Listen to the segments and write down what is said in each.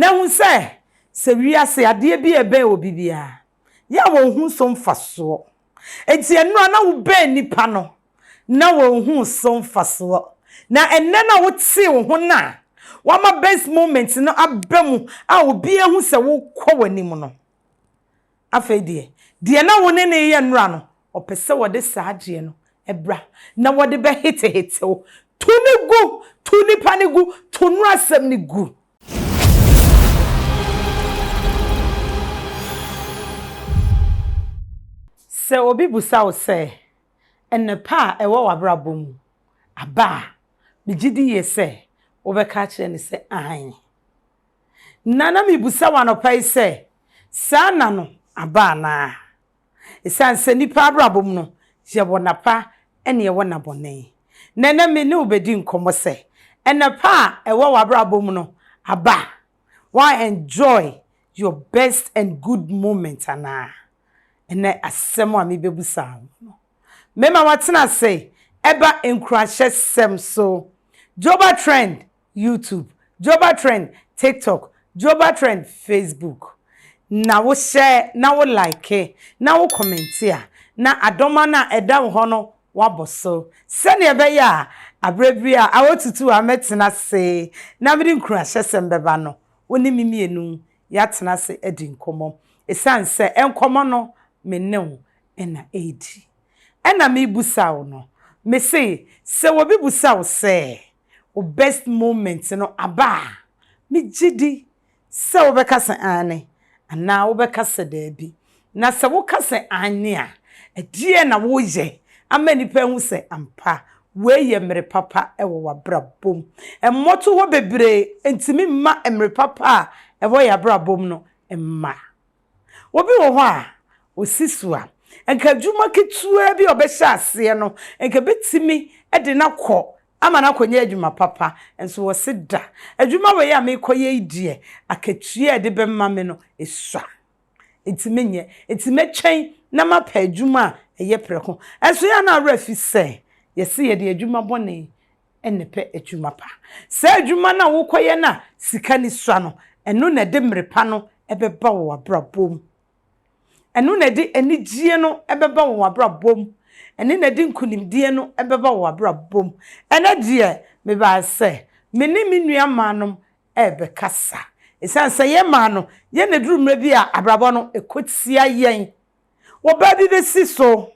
Na hu sɛ, sɛ wiase adeɛ bi a ɛbɛn obi biara, yɛ a wɔnhu so mfasoɔ. Enti ɛno a na wobɛn nipa no, na wɔnhu so mfasoɔ. Na ɛnnɛ no a wotee wo ho no a, wama best moment no aba mu a obi ahu sɛ wokɔ w'anim no. Afei deɛ, deɛ na wo ne no reyɛ nnora no, ɔpɛ sɛ wɔde saa adeɛ no bra na wɔde bɛhetehete wo. To no gu! To nipa no gu! To nnora asɛm no gu! Sɛ obi bisa wo sɛ, Nnepa a ɛwɔ w'abrabɔ mu aba a, megye di yie sɛ wobɛka akyerɛ no sɛ aane. Na na mebisa wo anɔpa yi sɛ, saa nna no aba anaa? Esiane sɛ nnipa abrabɔ mu no, yɛwɔ nna pa ne yɛwɔ nna bɔne. Na ɛnnɛ me ne wo bɛdi nkɔmmɔ sɛ, nna pa a ɛwɔ w'abrabɔ mu no aba? Woa enjoy your best and good moment anaa? Ɛnnɛ asɛm a mebɛbusa wo no, mɛma woatena ase ɛba nkuranhyɛsɛm so. Joba Trend YouTube, Joba Trend TikTok, Joba Trend Facebook. Na wo share na wo like na wo kɔmɛnte a, na adɔma no a ɛda wo hɔ no woabɔ so. Sɛnea ɛbɛyɛ a aberɛ bi a awɔtutu a mɛtena ase na mede nkuranhyɛsɛm bɛba no, wo ne me mmienu yɛatena ase adi nkɔmmɔ. Ɛsiane sɛ nkɔmmɔ no me ne wo na ɛredi. Ɛna mebusa wo no, mese sɛ obi busa wo sɛ wo best moment no aba a, megye di sɛ wobɛka sɛ aane anaa wobɛka sɛ daabi. Na sɛ woka sɛ aane a, ɛdeɛn na woyɛ ama nnipa ahu sɛ ampa wei yɛ mmere papa wɔ w'abrabɔ mu? Mmɔtohɔ bebree ntumi mma mmere papa a ɛwɔ yɛn abrabɔ mu no mma. Obi wɔ hɔ a, ɔsi so a, nka adwuma ketewa bi a ɔbɛhyɛ aseɛ no, nka ɛbɛtumi de no akɔ ama no akɔnya adwuma papa. Nso ɔse da, adwuma wei a merekɔyɛ yi deɛ, akatua a ɛde bɛma me no, ɛsua. Nti menyɛ. Nti mɛtwɛn na mapɛ adwuma a ɛyɛ prɛko. Nso yɛ a na awerɛ afi sɛ, yɛse yɛde adwuma bɔne na ɛpɛ adwuma pa. Saa adwuma no a wokɔyɛ no a sika no sua no, ɛno na ɛde mmere pa no bɛba wɔ w'abrabɔ mu. Ɛno na ɛde anigyeɛ no bɛba wɔ w'abrabɔ mu. Ɛno na ɛde nkunimdie no bɛba wɔ w'abrabɔ mu. Ɛnnɛ deɛ, mebaa sɛ me ne me nua mmaanom rebɛkasa. Ɛsiane sɛ yɛn mmaa no, yɛn na ɛduru mmerɛ bi a abrabɔ no ɛkɔ tia yɛn. Ɔbaa bi bɛsi so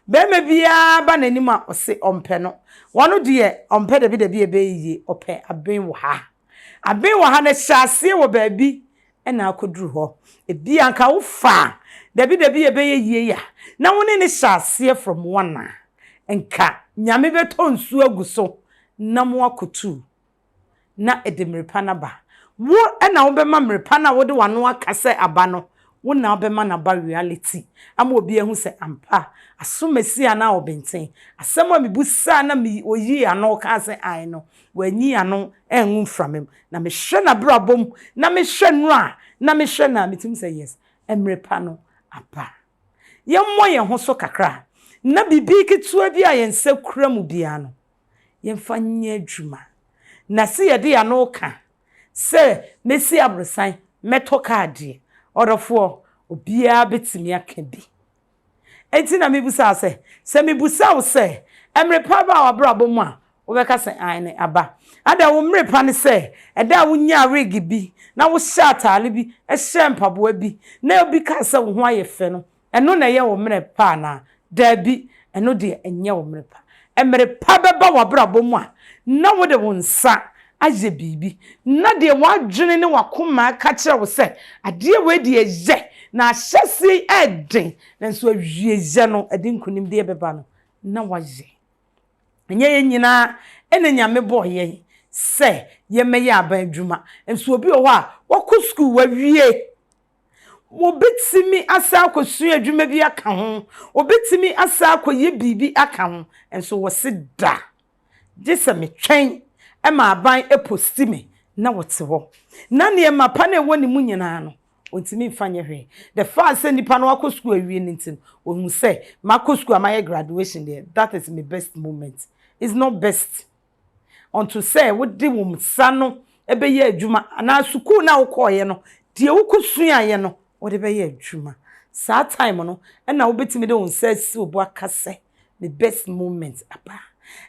Barima biara ba n'anim a, ɔse ɔmpɛ no. Ɔno deɛ, ɔmpɛ dabidabi a ɛbɛyɛ yie, ɔpɛ aben wɔ ha. Aben wɔ ha no, ɛhyɛ aseɛ wɔ baabi na akɔduru hɔ. Ebia anka wofa dabidabi a ɛbɛyɛ yie a, na wo ne no hyɛ aseɛ from one a, nka Nyame bɛtɔ nsuo agu so na moakɔtu. na ɛde mmere pa no aba. Wo na wobɛma mmere pa no a wode w'ano aka sɛ aba no, wo na wobɛma no aba reality ama obi ahu sɛ ampa, asomasi anaa ɔbenten, asɛm a mebusaa na me oyii ano kaa sɛ ae no, wanyi ano angu mframa mu. Na mehwɛ n'abrabɔ mu, na mehwɛ no a, na mehwɛ no a, metumi sɛ yes, mmere pa no aba. Yɛmmɔ yɛn ho so kakra, na biribi ketewa bi a yɛn nsa kura mu biara no, yɛmfa nyɛ adwuma. Na se yɛde yɛn ano ka sɛ mɛsi aborosan, mɛtɔ kaa deɛ, ɔdɔfoɔ, obiara bɛtumi aka bi. Enti na mebisa wo sɛ, sɛ mebisa wo sɛ, mmere pa aba w'abrabɔ mu a, wobɛka sɛ aane, aba. Adɛn, wo mmere pa ne sɛ, ɛda a wonyaa wig bi, na wohyɛɛ ataare bi, hyɛɛ mpaboa bi, na obi kaa sɛ wo ho ayɛ fɛ no, Ɛno na ɛyɛ wo mmerɛ pa anaa? Daabi, ɛno deɛ ɛnyɛ wo mmerɛ pa. Mmerɛ pa bɛba w'abrabɔ mu a, na wode wo nsa ayɛ biribi, na deɛ w'adwene ne w'akoma ka kyerɛ wo sɛ, adeɛ wei deɛ yɛ, na ahyɛaseɛ yi ɛyɛ den, nanso awieeɛ no ɛde nkunimdie bɛba no, na woayɛ. Ɛnyɛ yɛn nyinaa na Nyame bɔɔ yɛn sɛ yɛmmɛyɛ aban adwuma. Nso obi wɔ hɔ a, wakɔ sukuu, wawie. Wɔbɛtumi asan akɔsua adwuma bi aka ho, wɔbɛtumi asan akɔyɛ biribi aka ho, nso wɔse da, gye sɛ metwɛn ma aban posti me na wɔte hɔ. Na nneɛma pa no a ɛwɔ ne mu nyinaa no, ɔntumi mfa nyɛ hwee. The fact sɛ nipa no akɔ sukuu awie no nti no, ɔhu sɛ makɔ sukuu a mayɛ graduation deɛ, that is my best moment. It's not best. Unto sɛ wode wo nsa no bɛyɛ adwuma anaa sukuu no a wokɔeɛ no, deɛ wokɔsuaeɛ no, wode bɛyɛ adwuma. Saa time no na wobɛtumi de wo nsa asi wo bo aka sɛ, me best moment aba.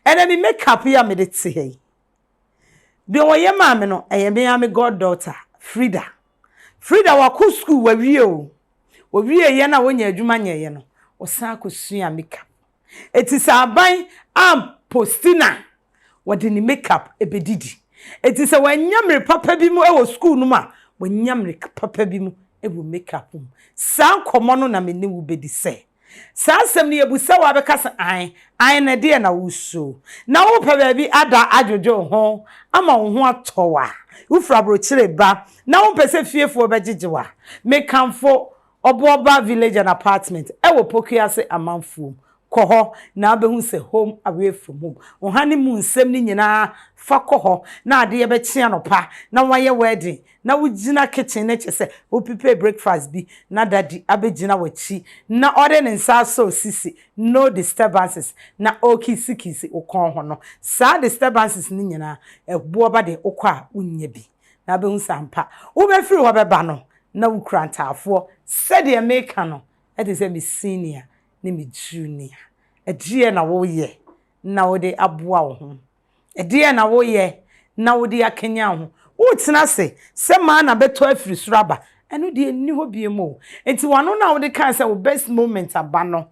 Ɛnɛ me make up yi a mede te ha yi, deɛ wɔyɛ maa me no, ɛyɛ me ara me god daughter, Frida. Frida wakɔ sukuu, wawie o. Ɔwieeɛ no a ɔnya adwuma nyɛeɛ no, ɔsan kɔsuaa make up. Enti sɛ aban amposti no a, wɔde ne make up bɛdidi. Enti sɛ wannya mmere papa bi mu wɔ sukuu no mu a, wanya mmere papa bi mu wɔ make up mu. Saa nkɔmmɔ no na me ne wo bɛdi sɛ, saa asɛm no yɛbusa wo a bɛka sɛ ae, ae na ɛdeɛn na woresuo? Na worepɛ baabi ada adwodwo wo ho ama wo ho atɔ wo a, wofiri aburokyire ba na wompɛ sɛ fiefoɔ bɛgyegye wo a, mekamfo Ɔboɔba Village and Apartment wɔ Pokuase Amanfuom. Kɔ hɔ na wobɛhu sɛ home away from home. Wo honey moon nsɛm no nyinaa fa kɔ hɔ na adeɛ bɛkye anɔpa na woayɛ wedding na wogyina kitchen no kyɛ sɛ wo prepare breakfast bi na daddy abɛgyina w'akyi na ɔde ne nsa asɔ wo sisi no disturbances na ɔrekisikisi wo kɔn ho no. Saa disturbances no nyinaa ɛboɔba deɛ wokɔ a wonnya bi na wobɛhu sɛ ampa wobɛfiri hɔ bɛba no na wokura ntaafoɔ sɛdeɛ meka no te sɛ me senior ne me junior. Ɛdeɛn na woyɛ na wode aboa wo ho? Ɛdeɛn na woyɛ na wode akanyan wo ho? Woretena ase sɛ mana bɛtɔ afiri soro aba, ɛno deɛ ɛnni hɔ biom o. Enti w'ano no a wode kaa sɛ wo best moment aba no,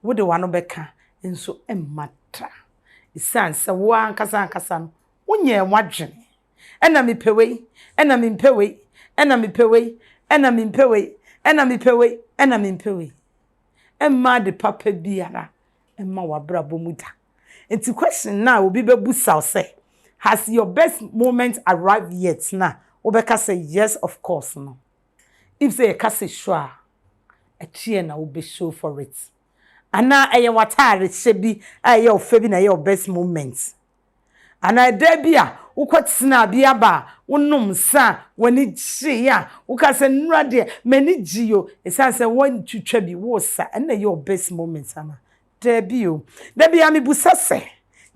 wode w'ano bɛka nso ɛmma da. Ɛsiane sɛ wo ankasa ankasa no, wonyɛɛ w'adwene. Ɛna mepɛ wei, ɛna mempɛ wei, ɛna mepɛ wei, ɛna mempɛ wei, ɛna mepɛ wei, ɛna mempɛ wei. Ɛmma ade papa biara mma w'abrabɔ mu da. Nti question no a obi bɛbusa wo sɛ, has your best moment arrived yet no a, wobɛka sɛ yes of course no. If sɛ yɛka sɛ sure a, ɛkyeɛ na wobɛ show for it. Anaa ɛyɛ w'ataare hyɛ bi a ɛyɛ wo fɛ bi na ɛyɛ wo best moment. Anaa ɛda bi a wokɔtenaa bi aba a wonom nsa a w'ani gyeeɛ a woka sɛ nnora deɛ m'ani gyee o ɛsiane sɛ woantwitwa bi woresa ɛno na ɛyɛ wo best moment anaa? Daabi o. Da biara mebusa sɛ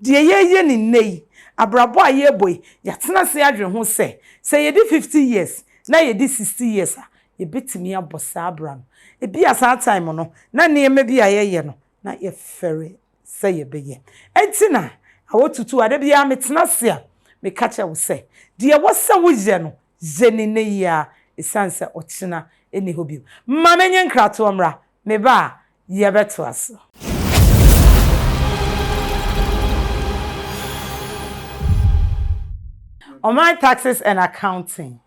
deɛ yɛreyɛ no nnɛ yi, abrabɔ a yɛrebɔ yi, yɛatena ase adwene ho sɛ sɛ yɛdi 50 years na yɛdi 60 years a yɛbɛtumi abɔ saa bra no? Ebia saa time no na nneɛma bi a yɛyɛ no na yɛfɛre sɛ yɛbɛyɛ. Enti na awotutu a da biara metena ase a meka kyerɛ wo sɛ, deɛ ɛwɔ sɛ woyɛ no, yɛ no nnɛ yi ara, ɛsiane sɛ ɔkyena nni hɔ bio. Ma menye nkratoɔ mmra, meba a, yɛbɛtoa so. Ɔman Taxes and Accounting.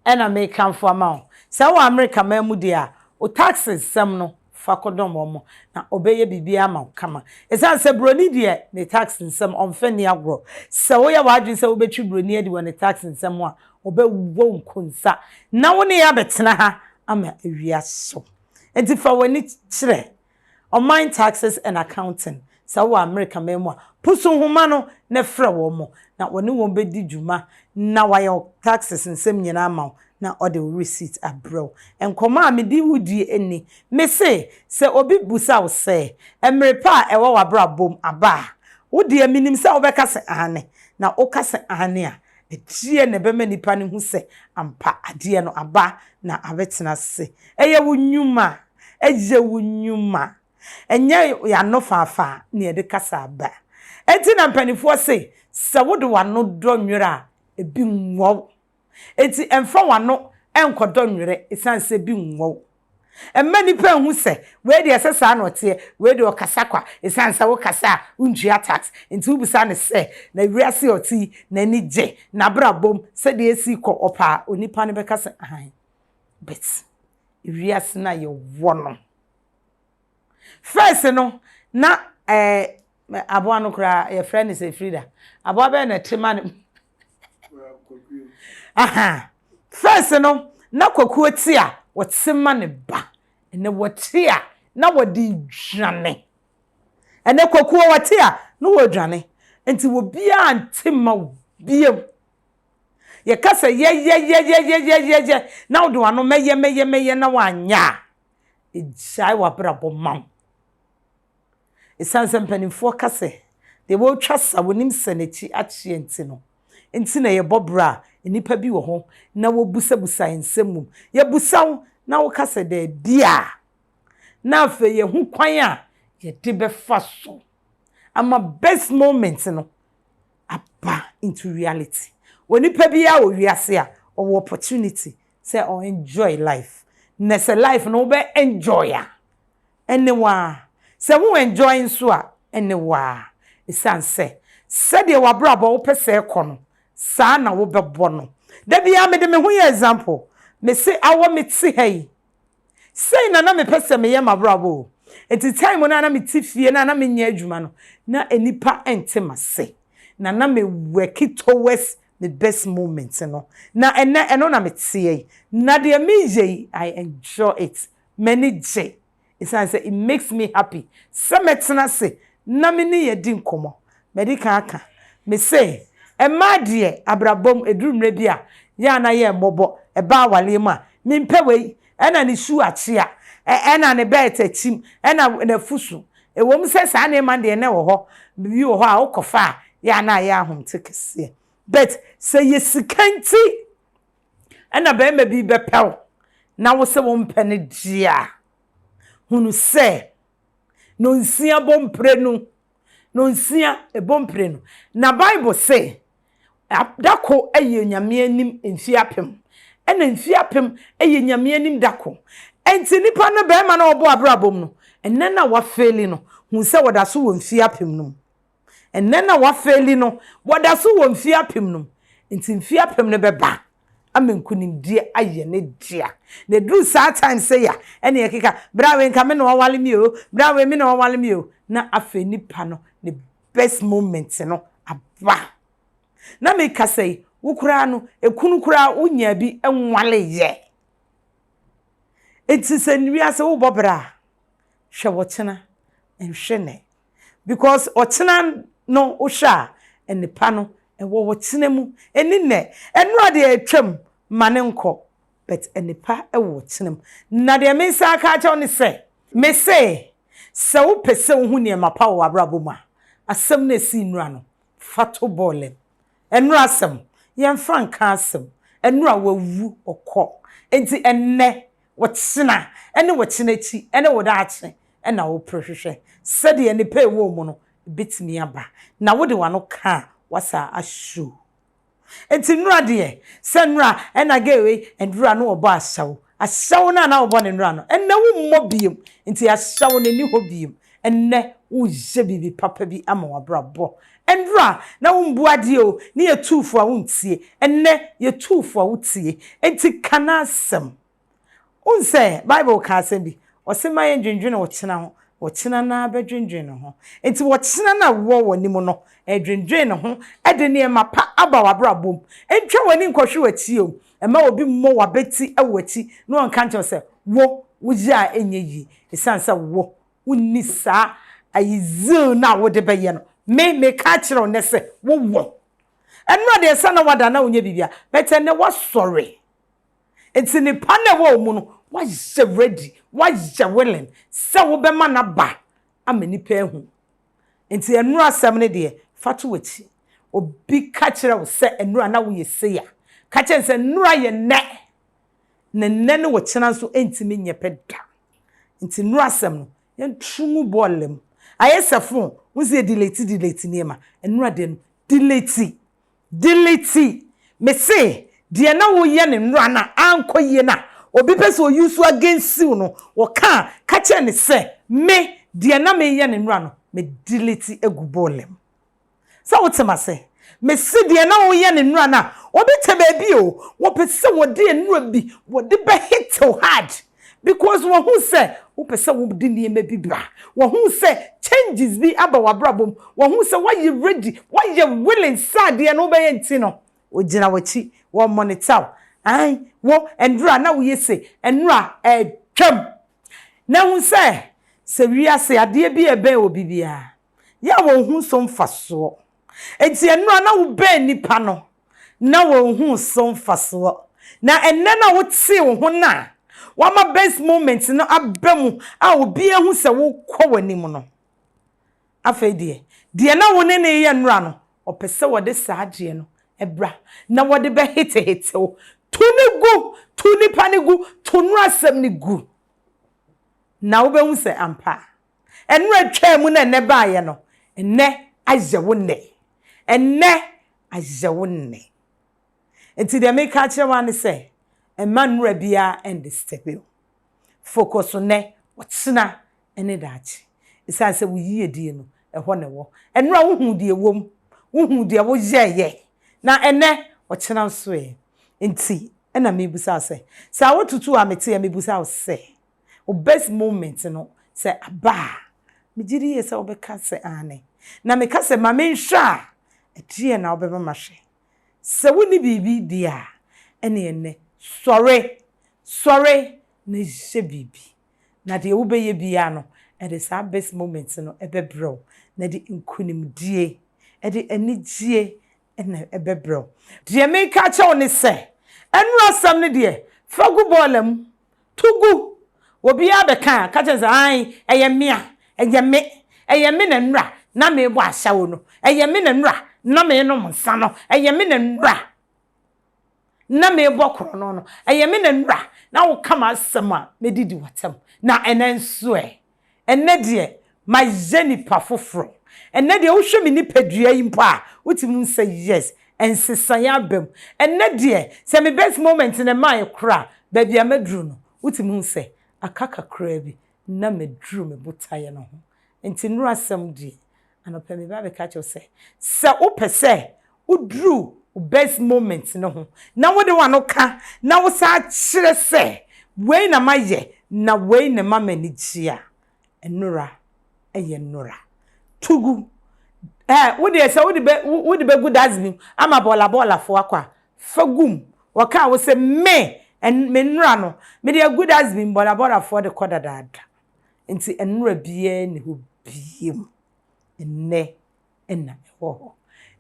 Ɛna mekamfo ama wo. Sɛ wowɔ Amerika man mu deɛ a, wo taxes sɛm no, fa kɔdɔm wɔn, na wɔbɛyɛ biribiara ama wo kama. Ɛsiane sɛ buroni deɛ, ne tax nsɛm, ɔmfa nni agorɔ. Sɛ woyɛ w'adwene sɛ wobɛtwi buroni adi wɔ ne tax nsɛm ho a, ɔbɛwɔ wo nkonsa, na wo ne yɛn abɛtena ha ama awia ahye wo. Enti fa w'ani kyerɛ Ɔman Taxes and Accounting, sɛ wowɔ Amerika man mu a, pusu nhoma no na frɛ wɔn, na wɔne wɔn bɛdi dwuma na wɔayɛ wo taxes nsɛm nyinaa ama wo na wɔde wo receipt abrɛ wo. Nkɔmmɔ a mede wo die ni, Mese, sɛ obi bisa wo sɛ, mmere pa a ɛwɔ w'abrabɔ mu aba a, wo deɛ menim sɛ wobɛka sɛ aane, na woka sɛ aane a, ɛdeɛn na ɛbɛma nnipa no hu sɛ ampa adeɛ no aba na abɛtena ase? Ɛyɛ wo nnwuma. Ɛyɛ wo nnwuma. Ɛnyɛ y'ano faafaa na yɛde kasa aba. Enti na mpanimfoɔ se, sɛ wode w'ano dɔ nwerɛ a, ebi nwɔ wo. Enti mfa w'ano nkɔdɔ nwerɛ esiane sɛ ebi nwɔ wo. Mma nnipa nhu sɛ, wei deɛ ɛsɛ saa na ɔteɛ, wei deɛ ɔkasa kwa, esiane sɛ wokasa a wontua tax nti wobisa no sɛ, na wiase a ɔte yi, n'ani gye n'abrabɔ mu sɛdeɛ ɛsi rekɔ, ɔpɛ a, onipa no bɛka sɛ aane. But wiase no a yɛwɔ no. First no, na eh, aboa no koraa yɛfrɛ no sɛ Frida. Aboa bɛyɛ na ɛte ma no. Aha. First no, na kwakuo te a wɔte ma ne ba. Ɛnɛ wɔte a na wɔde dwane. Ɛnɛ kwakuo wɔte a na wɔdwane. Nti obiara nte ma wo bio. Yɛka sɛ yɛyɛyɛyɛyɛyɛ na wode w'ano mɛyɛ mɛyɛ mɛyɛ na woanyɛ a, ɛgyae w'abrabɔ ma wo. Ɛsiane sɛ mpanimfoɔ ka sɛ deɛ wɔretwa sa wɔnim sɛ n'akyi akyeɛ nti no. Nti na yɛbɔ bra a, nnipa bi wɔ hɔ na wɔbusabusa yɛn nsɛm mu. Yɛbusa wo na woka sɛ daabi a, na afei yɛhu kwan a yɛde bɛfa so ama best moment no aba into reality. Onipa biara wɔ wiase a, ɔwɔ opportunity sɛ ɔ enjoy life. Na sɛ life no wobɛ enjoy a, ɛne waa. Sɛ wo enjoy nso a, ɛne waa. Ɛsiane sɛ, sɛdeɛ w'abrabɔ wopɛ sɛ ɛkɔ no, saa na wobɛbɔ no. Da biara mede me ho yɛ example. Mese awɔ mete ha yi, sei na na mepɛ sɛ meyɛ m'abrabɔ o. Nti time no a na mete fie na na menyɛ adwuma no, na nnipa nte m'ase. Na me work towards the best moment no. Na ɛnɛ ɛno na meteɛ yi. Na deɛ meyɛ yi, I enjoy it. M'ani gye. Ɛsiane sɛ it makes me happy. Sɛ mɛtena ase na me ne yɛ di nkɔmmɔ. Mɛdi kan aka. Mese, mmaa deɛ, abrabɔ mu ɛduru mmerɛ bi a, yɛ a na yɛ mmɔbɔ. Ɛba awareɛ mu a, mempɛ wei, ɛna ne su akyea, ɛna ne bɛɛt akyim, ɛna n'afu so. Ɛwɔ mu sɛ saa nneɛma deɛ na ɛwɔ hɔ. Biribi wɔ hɔ a wokɔfa a, yɛ a na ayɛ ahomte kɛseɛ. But sɛ yɛ sika nti ɛna bɛrima bi bɛpɛ wo na wo sɛ wompɛ no deɛ a, hunu sɛ nonsia bɔ mprenu, nonsia ɛbɔ mprenu. Na Bible se dako yɛ Nyame anim mfeɛ 1000, ɛna mfeɛ 1000 yɛ Nyame anim dako. Enti nipa no, bɛrima no a ɔbɔ abrabɔ mu no, ɛnɛ na wafail no, hu sɛ wɔda so wɔ mfeɛ 1000 no mu. Ɛnɛ na wafail no, wɔda so wɔ mfeɛ 1000 no mu. Nti mfeɛ 1000 no bɛba ama nkonimdie ayɛ ne dea. Na ɛduru saa time sɛ ya, ɛne yɛkeka, bra wei nka me na wawale mi o, bra wei me na wawale mi o. Na afei nipa no ne best moment no aba. Na meka sɛ wo koraa no, ekunu koraa wonya bi nwale yɛ. Enti sɛ wiase wobɔ bra a, hwɛ wɔkyena, nhwɛ nɛ. Because ɔkyena no wohwɛ a, nnipa no ɛwɔ wɔkyena mu. Ɛni nnɛ, ɛnora deɛ atwam ma ne nkɔ. But nnipa ɛwɔ wɔkyena mu. Na deɛ me nsa aka akyerɛ wo ne sɛ, mese sɛ wopɛ sɛ wohu nneɛma pa wɔ w'abrabɔ mu a, asɛm no esi nnura no, fa to bɔɔlem. Ɛnora asɛm, yɛmfa nka asɛm. Ɛnora wawu ɔkɔ. Enti ɛnnɛ, wɔkyena, ɛne wɔkyena akyi, ɛne wo daakye, ɛna wopere hwehwɛ. Sɛdeɛ nnipa ɛwɔ mu no, ebetumi aba. Na wode w'ano ka a, wasa ahyew. Enti nnura deɛ, sɛ nnura ɛna gay wei, nnura no wɔbɔ ahyɛw. Ahyɛw no a na wɔbɔ ne nnura no, ɛnnɛ wommɔ biem. Nti ahyɛw no nni hɔ biem. Ɛnnɛ woyɛ biribi papa bi ama w'abrabɔ. Nnura na wombu adeɛ o, ne yɛ tuufo a wontie. Ɛnnɛ yɛ tuufo a wotie. Enti ka n'asɛm. Wohu sɛ Bible ka asɛm bi, ɔse ma yɛndwendwene ɔkyena ho, ɔkyena naa bɛdwendwene ne ho. Enti ɔkyena no a wowɔ w'anim no, ɛdwendwene ne ho de nneɛma pa aba w'abrabɔ mu. Ntwa w'ani nkɔhwe w'akyi o. Ɛma obi mmɔ w'abati wɔ w'akyi na ɔnka nkyerɛ wo sɛ wo, woyɛ a ɛnyɛ yie. Ɛsiane sɛ wo, wonni saa ayi zeal no a wode bɛyɛ no. Me, meka akyerɛ wo nnɛ sɛ wowɔ. Ɛnora deɛ sɛ na wada na wonyɛ biribia, but ɛnnɛ woasɔre. Nti nipa na ɛwɔ wo mu no, woayɛ ready, woayɛ willing sɛ wobɛma n'aba ama nipa ahu. Nti ɛnora asɛm no deɛ, fa to w'akyi. Obi ka kyerɛ wo sɛ ɛnora na woyɛ sei a, ka kyerɛ no sɛ nnora yɛ nnɛ. Na nnɛ ne wɔkyena nso ntumi nyɛ pɛ da. Nti nnora asɛm no, yɛnto ngu bɔɔla mu. Ayɛ sɛ phone, wo sɛ yɛ delete delete nneɛma. Nnora deɛ no, delete. Delete. Mese, deɛ na woyɛ ne nnora no a ankɔ yie no a, obi pɛ sɛ oyi so against you no, wɔka a, ka kyerɛ ne sɛ, me, deɛ na meyɛ ne nnora no, me delete agu bɔɔla mu. Sɛ wote m'ase? Mese deɛ na woyɛ ne nnora no a, obi te baabi o, wɔpɛ sɛ wɔde nnora bi, wɔde bɛhit hard. Because wɔhu sɛ wopɛ sɛ wode nneɛma bi bra. Wɔhu sɛ changes bi aba w'abrabɔ mu. Wɔhu sɛ woayɛ ready, woayɛ willing sɛ adeɛ no wobɛyɛ nti no, ogyina w'akyi, wɔ monitor wo. Ae, wo, nnora na woyɛ se, nnora ɛtwam. Na hu sɛ, sɛ wiase adeɛ bi a ɛbɛn obi biara, yɛ a wɔn ho so mfasoɔ. Enti nnora na wobɛn nipa no, na wɔn ho so mfasoɔ. Na ɛnnɛ na wotee wo ho na wama best moment no aba mu a obi ahu sɛ wokɔ w'anim no. Afei deɛ, deɛ na wo ne ne yɛ nnora no, ɔpɛ sɛ wɔde saa adeɛ no Bra na wɔde bɛhetehete wo. To no gu! To nipa no gu! To nnora asɛm no gu! Na wobɛhu sɛ ampa, nnora twaa mu na ɛnnɛ baeɛ no, ɛnnɛ ayɛ wo nnɛ. Ɛnnɛ ayɛ wo nnɛ. Nti deɛ meka akyerɛ wo ara ne sɛ, mma nnora biara nndisturbe wo. Focus nnɛ, ɔkyena ne daakye. Ɛsiane sɛ wo yiedie no, ɛhɔ na ɛwɔ. Ɛnora wohuu deɛ ɛwɔ mu, wohuu deɛ woyɛeɛ, na ɛnnɛ, ɔkyena nso ɛ? Nti na mebisa wo sɛ, sɛ awotutu a meteɛ mebisa wo sɛ, wo best moment no sɛ aba a, megye di yie sɛ wobɛka sɛ aane. Na meka sɛ ma menhwɛ a, ɛdeɛn na wobɛma mahwɛ? Sɛ wonni biribi deɛ a, ɛnneɛ nnɛ, sɔre, sɔre na yɛ biribi. Na deɛ wobɛyɛ biara no, ɛde saa best moment no bɛbrɛ wo, na ɛde nkunimdie, ɛde anigyeɛ na ɛbɛbrɛ wo. Deɛ mereka akyerɛ wo ne sɛ, ɛnora asɛm no deɛ, fa gu bɔɔla mu, to gu. Obiara bɛka a, ka kyerɛ no sɛ, aane, ɛyɛ me a, ɛyɛ me, ɛyɛ me na nnora na merebɔ ahyɛwo no, ɛyɛ me na nnora na merenom nsa no, ɛyɛ me na nnora na merebɔ korɔno no, ɛyɛ me na nnura na woka m'asɛm a medidi w'atam. Na ɛnnɛ nso ɛ? Ɛnnɛ deɛ, mayɛ nipa foforɔ. Ɛnnɛ deɛ, wohwɛ me nipadua yi mpo a, wotumi hu sɛ yes, nsesaeɛ aba mu. Ɛnnɛ deɛ, sɛ me best moment na ɛmaeɛ koraa a, baabi a maduru no, wotumi hu sɛ aka kakraa bi na maduru me botaeɛ no ho. Nti nnura asɛm deɛ, anɔpa meba abɛka akyerɛ wo sɛ, sɛ wopɛ sɛ woduru wo best moment no ho na wode w'ano ka na wosan kyerɛ sɛ wei na mayɛ na wei na ɛma m'ani gye a, nnora yɛ nnora. To gu. Ɛ, wo deɛ sɛ wode bɛ, wode bɛgu dustbin mu ama bɔɔlabɔɔlafoɔ akɔ a, fa gu mu. Wɔkaa wo sɛ me, me nnora no, mede agu dustbin mu, bɔɔlabɔɔlafoɔ de kɔ dadaada. Nti nnora biara nni hɔ biom. Nnɛ na ɛwɔ hɔ.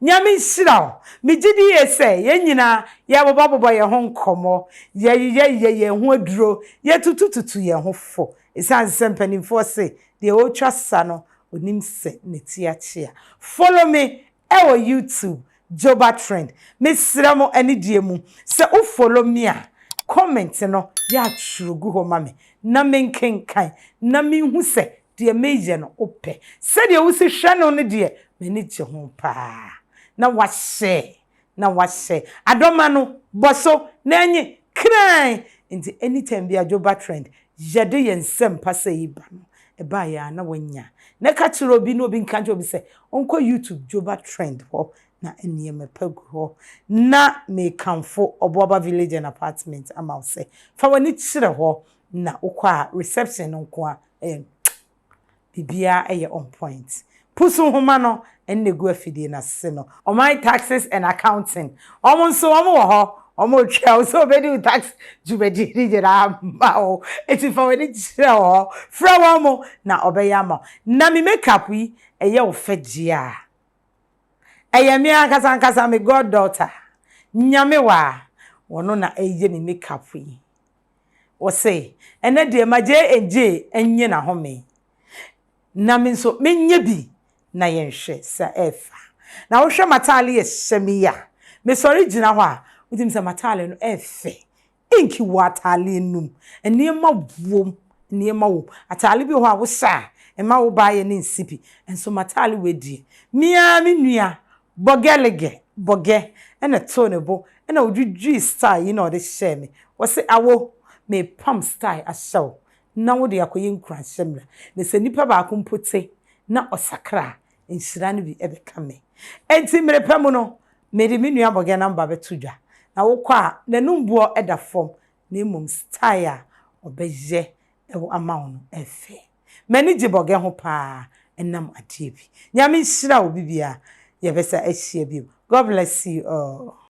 Nyame nhyira wo. Megye di yie sɛ yɛn nyinaa yɛbobɔbobɔ yɛn ho nkɔmmɔ, yɛyeyɛyeyɛ yɛn ho aduro, yɛtutututu yɛn ho fo. Ɛsiane sɛ mpanimfoɔ se deɛ ɔretwa sa no, ɔnim sɛ ne ti akyea. Follow me ɛwɔ YouTube, Joba Trend. Mesrɛ mo anidie mu, sɛ wo follow me a, comment no yɛ atwerɛ gu hɔ ma me na menkenkan na menhu sɛ deɛ meyɛ no wopɛ. Sɛdeɛ wosi hwɛ no no deɛ, m'ani gye ho paa. Na wahyɛ, na wahyɛ. Adɔma no, bɔ so na ɛnye kran! Nti anytime biara Joba Trend yɛde yɛn nsɛmpa sɛ yi ba no, ɛbaeɛ ara na wanya. Na ka kyerɛ obi na obi nka nkyerɛ obi sɛ ɔnkɔ YouTube Joba Trend hɔ na nneɛma pa gu hɔ. Na mekamfo Ɔboaba Village and Apartment ama wo sɛ fa w'ani kyerɛ hɔ na wokɔ a reception no nko ara ɛyɛ biribiara yɛ on point. Pusu nhoma no ɛna egu afidie no ase no. Ɔman Taxes and Accounting, wɔn nso wɔn wɔ hɔ, wɔn retwɛn wo sɛ wɔbɛdi wo tax dwumadie no nyinaa ama wo. Eti fa w'ani kyerɛ wɔ hɔ, frɛ wɔn na wɔbɛyɛ ama wo. Na me makeup yi, ɛyɛ wo fɛ deɛ a, ɛyɛ me ankasa ankasa me god daughter, Nyamewa, ɔno na ɛreyɛ me makeup yi. Ɔse, ɛnɛ deɛ ma J&J nye n'ahome na me nso menyɛ bi na yɛnhwɛ sɛ ɛfa. Na wohwɛ m'ataale a ɛhyɛ me yi a, mesɔre gyina hɔ a, wotumi sɛ m'ataale no ɛfɛ. Ink wɔ ataale no mu, nneɛma wom, nneɛma wom. Ataale bi wɔ hɔ a wohyɛ a, ɛma wo baayɛ no nsi pi. Nso m'ataale wei deɛ, me ara me nua Bɔgɛlegɛ, bɔgɛ, na ɛtoo ne bo na ɔdwidwii style yi na ɔde hyɛɛ me. Ɔse awo, merepam style ahyɛ wo na wode akɔyɛ nkuranhyɛ mmra. Na sɛ nipa baako mpo te na ɔsakra a, nhyira no bi bɛka me. Enti mmere pa mu no, mede me nua bɔgɛ number bɛto dwa. Na wokɔ a, n'anum boɔ da fam na mmom style a ɔbɛyɛ ama wo no ɛfɛ. M'ani gye bɔgɛ ho paa ɛnam adeɛ bi. Nyame nhyira obi biara. Yɛbɛsa ahyia bio. God bless you all.